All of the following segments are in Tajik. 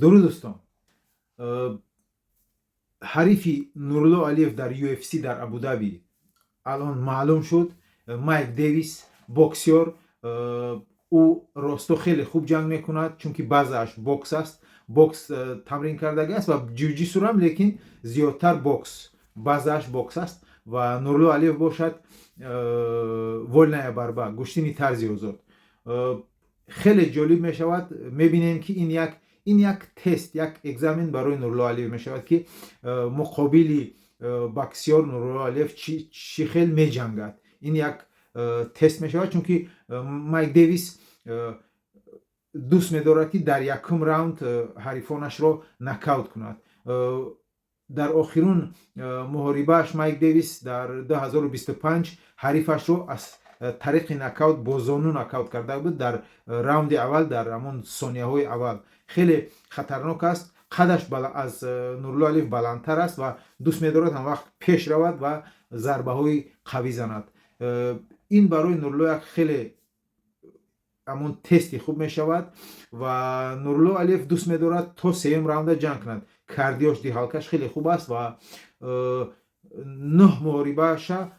Дуруд, дӯстон! Ҳарифи Нурулло Алиев дар UFC дар Абудаби алон маълум шуд. Майк Дэвис, боксёр. Ӯ росто хеле хуб ҷанг мекунад, чунки базааш бокс аст, бокс тамрин кардаги аст ва ҷиу-ҷитсурам, лекин зиёдтар бокс, базааш бокс аст. Ва Нурулло Алиев бошад, вольная борьба, гӯштини тарзи озод. Хеле ҷолиб мешавад. Мебинем, ки ин як тест, як экзамен барои Нурулло Алиев мешавад, ки муқобили боксёр Нурулло Алиев чӣ хел меҷангад. Ин як тест мешавад, чунки Майк Дэвис дӯст медорад, ки дар якум раунд ҳарифонашро нокаут кунад. Дар охирун муҳорибааш Майк Дэвис дар 2025 ҳарифашро аз тариқи нокаут, бо зону нокаут карда буд дар раунди аввал, дар ҳамон сонияҳои аввал. Хеле хатарнок аст, қадаш аз Нурулло Алиев баландтар аст ва дӯст медорад ҳамвақт пеш равад ва зарбаҳои қавӣ занад. Ин барои Нурулло як хеле ҳамон тести хуб мешавад. Ва Нурулло Алиев дӯст медорад то сеюм раунда ҷанг кунад. Кардиош, дыхалкаш хеле хуб аст ва нӯҳ муҳорибаша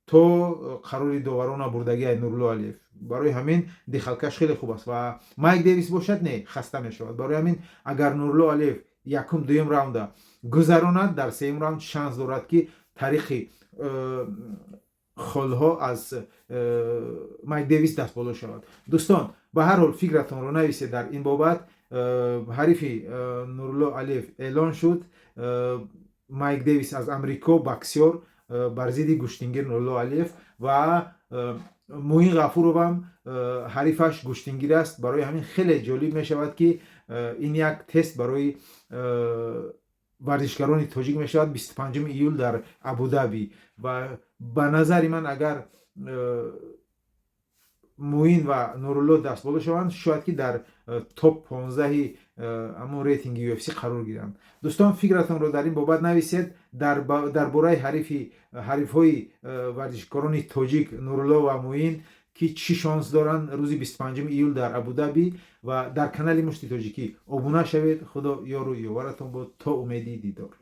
то қарори доварона бурдагиай Нурулло Алиев. Барои ҳамин дыхалкаш хеле хуб аст. Ва Майк Дэвис бошад, не, хаста мешавад. Барои ҳамин агар Нурулло Алиев якум, дуюм раунда гузаронад, дар сеюм раунд шанс дорад, ки тариқи холҳо аз Майк Дэвис дастболо шавад. Дӯстон, ба ҳар ҳол, фикратонро нависед дар ин бобат. Ҳарифи Нурулло Алиев эълон шуд: Майк Дэвис аз Амрико, боксёр, бар зидди гӯштингир Нурулло Алиев. Ва Муин Ғафуровам ҳарифаш гӯштингир аст. Барои ҳамин хеле ҷолиб мешавад, ки ин як тест барои варзишгарони тоҷик мешавад 25 июл дар Абудаби. Ва ба назари ман, агар Муин ва Нурулло дастболо шаванд, шояд ки дар топ 15-и ҳамон рейтинги UFC қарор гиранд. Дӯстон, фикратонро дар ин бобат нависед дар бораи ҳарифҳои варзишкорони тоҷик Нурулло ва Муин, ки чӣ шонс доранд рӯзи 25 июл дар Абудаби. Ва дар канали Мушти Тоҷикӣ обуна шавед. Худо ёру ёваратон бод, то умеди дидор.